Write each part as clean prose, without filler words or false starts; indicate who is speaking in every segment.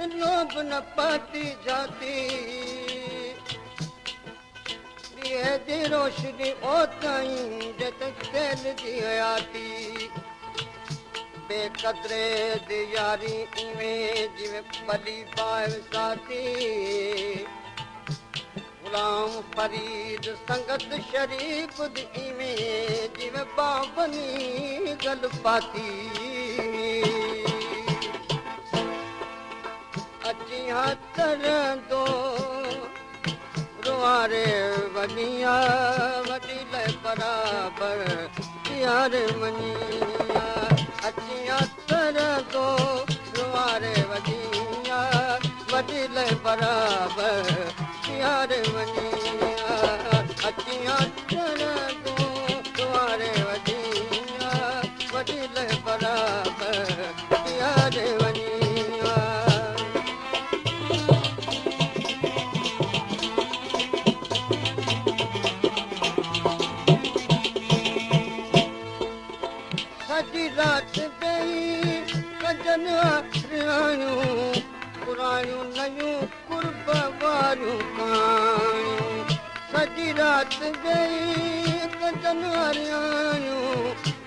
Speaker 1: لوڀ نه پاتي جاتي. ڏيئي جي روشني اوتائين جيتائين تيل جي حياتي. بي قدري the ياري ايوين جيوين ٻلي باهه وساتي. غلام فريد سنگت شريف the ايوين جيوين بانبني گل پاتي. اچي هٿ رهندو روئاري وڃيا وڏي لئه برابر پياري وڃيا. اچي هٿ رهندو روئاري وڃيا وڏي لئه برابر پياري وڃيا. اچي هٿ رهندو روئاري وڃيا وڏي لئه برابر پياري وڃيا. سڄي رات ويهي ڪجن رهاڻيون، پراڻيون نيون قرب واريون ڪهاڻيون. سڄي رات ويهي ڪجن رهاڻيون،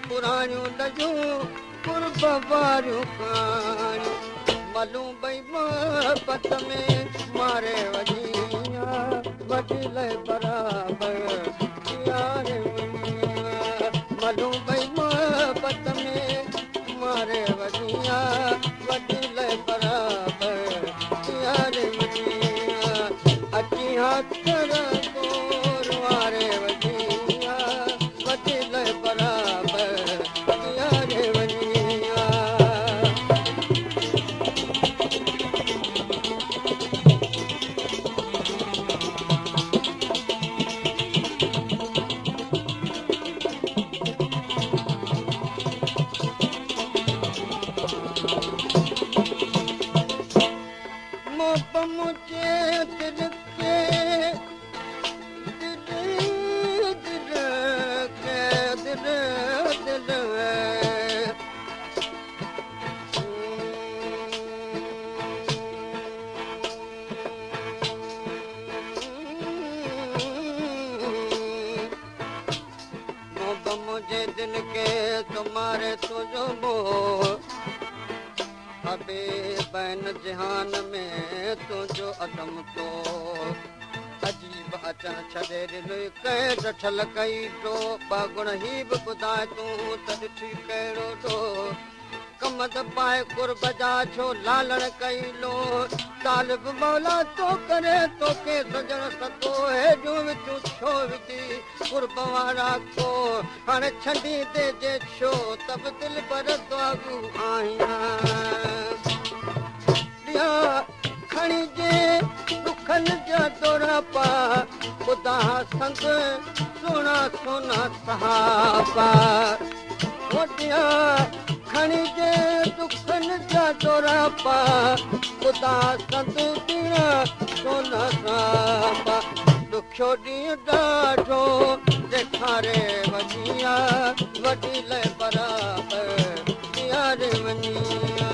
Speaker 1: پراڻيون نيون قرب واريون ڪهاڻيون. ملون ٻئي محبت ۾ ماري وڃيا، وڏي لئه برابر پياري وڃيا. ملون ٻئي محبت ۾ ماري وڃيا، وڏي لئه برابر پياري وڃيا. اچي هٿ رهندو روئاري وڃيا، وڏي لئه برابر پياري وڃيا. محب منهنجي دل کي دل دل کي دل دل. محب منهنجي دل کي تماري تنهنجو موهه، حبيب هن جهان ۾ تنهنجو عدم تو. عجيب اچڻ ڇڏي ڏنوئي ڪنهن ڊٺل ڪئي ٽو، ٻه گڻ هي به ٻڌاء تون ته ڏٺي ڪهڙو ڏوهه. ڪمند پائي قرب جا ڇو لالڻ ڪئي لوهه. طالب مولا تو ڪري توکي سڄڻ ستو، هيڏيون وٿيون ڇو وڌي قرب وارا ڪو. هاڻي ڇنڊيندي جي ڇو ته به دلبر دعاگو آهيان. ڏيا کڻي جي ڏکن جا ڏوراپا، خدا سنگ سهڻا سونا صحابا. او ڏيا کڻي جي ڏکن جا ڏوراپا، خدا سنگ سهڻا سونا صحابا. ڏکيو ڏينهن ڏاڍو ڏيکاري وڃيا، وڏي لئه برابر ڏياري وڃيا.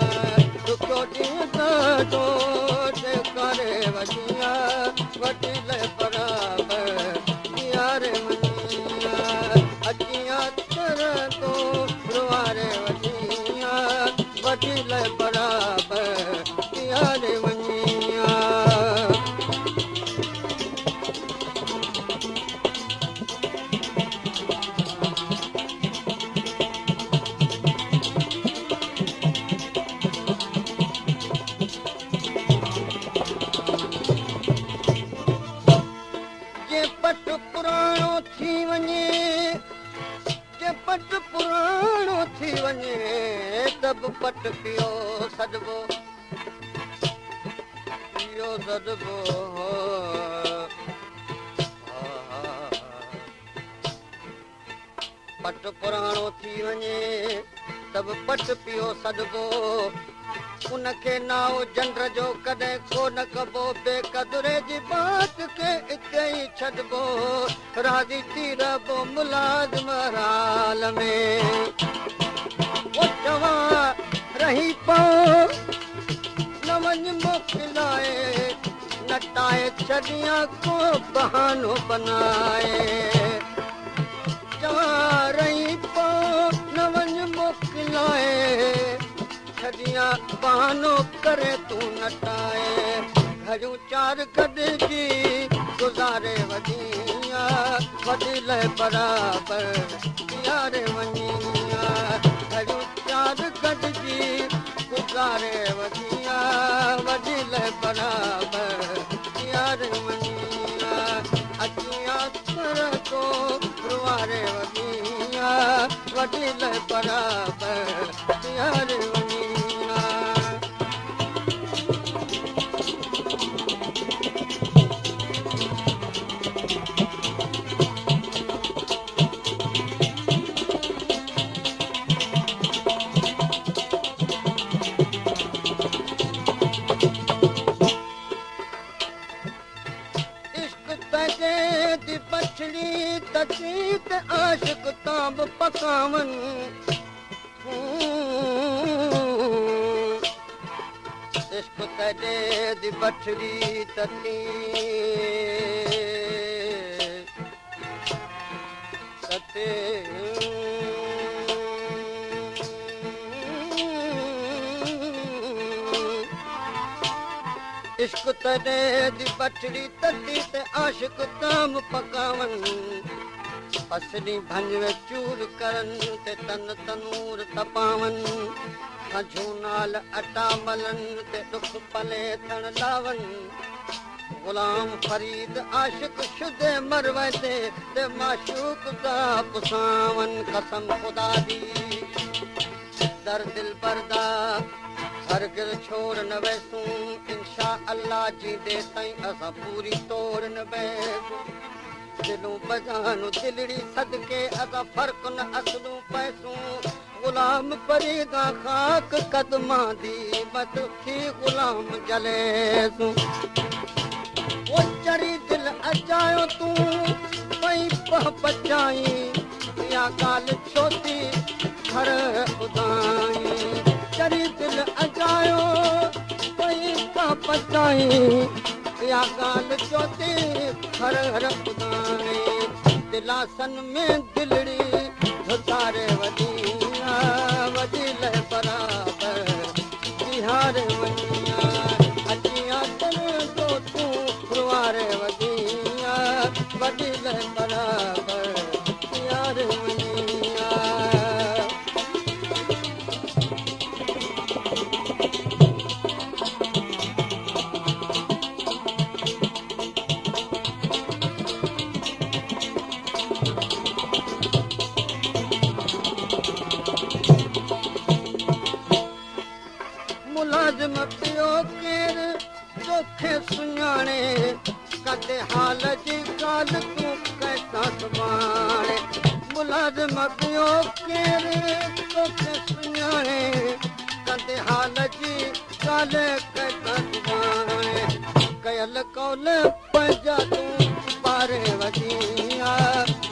Speaker 1: ڏکيو ڏينهن ڏاڍو ڏيکاري وڃيا، وڏي لئه برابر ڏياري وڃيا. اچيا ترندو روئاري وڃيا، وڏي لئه برابر ڏياري وڃيا. جي پٽ پراڻو ٿي وڃي، جي پٽ پراڻو ٿي وڃي ته به پٽ پيو سڏبو، پيو سڏبو. پٽ پراڻو ٿي وڃي ته به پٽ پيو سڏبو. ان کي نائو جنڊ جو ڪڏهن ڪو نه ڪبو. بي قدري جي بات کي اتي ئي ڇڏبو. راضي ٿي رهبو ملازم هر حال ۾. او چوان رهي پئو نه وڃ مون. ڇڏيان ڪو بهانو بنائي. چوارئي پوء نه وڃ موڪلائي، ڇڏيان بهانو ڪري تون نٽائي. گهڙيون چار گڏجي گذاري وڃيا، وڏي لئه برابر پياري وڃيا. گهڙيون چار گڏجي گذاري وڃيا، وڏي لئه برابر پياري وڃيا. اچيا تر تو رواري وڃيا، وڏي لئه برابر پياري وڃيا. عشق تنهنجي the بڇڙي تتي ته عاشق تان به پڪاون. عشق تنهنجي the بڇڙي تتي تتي. عشق تنهنجي the بڇڙي تتي ته عاشق تام پڪاون. پسڙي ڀڃ چور ڪرن ته تن تنور تپاون. هنجون نال اٽا ملن ته ڏک پلي ٿڻ لاون. غلام فريد عاشق شدي مروي تي معشوق دا پساون. قسم خدا the در دل بردا هرگز ڇوڙ نه ويسون. انشا الله جيندي تائين اسان پوري توڙ نه ويسون. دلون بجانو دلڙي صدقي اسان فرق نه اصلون پئسون. غلام فريدا خاڪ قدمان the مت ٿي غلام جليسون. او چري دل اچايو تون پئي پهه پچائي، اها ڳالهه ڇو ٿي گهر ٻڌائي. چري دل اچايو پئي پهه پچائي، اها ڳالهه ڇو ٿي گهر ٻڌائي. دلاسن ۾ دلڙي ڌتاري وڃيا، وڏي لئه برابر بيهاري وڃيا. اچيا تر جو تون رواري وڃيا، وڏي لئه برابر بيهاري وڃيا. ملازم پيو ڪير توکي سڃاڻي، ڪندي حال جي ڳالهه تون ڪنهن سان سڀاڻي. ملازم پيو ڪير توکي سڃاڻي، ڪندي حال جي ڳالهه ڪنهن سان سڀاڻي. ڪيل قول پنهنجا تون پاري وڃيا،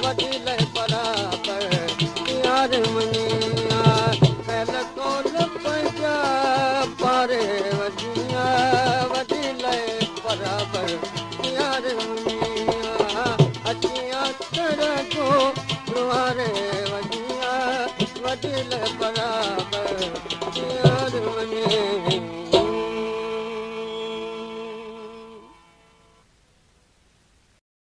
Speaker 1: وڏي لئه برابر پياري وڃيا. ڪيل قول پنهنجا پاري وڃيا، وڏي لئه برابر پياري وڃيا. اچيا تر جو رواري وڃيا، وڏي لئه برابر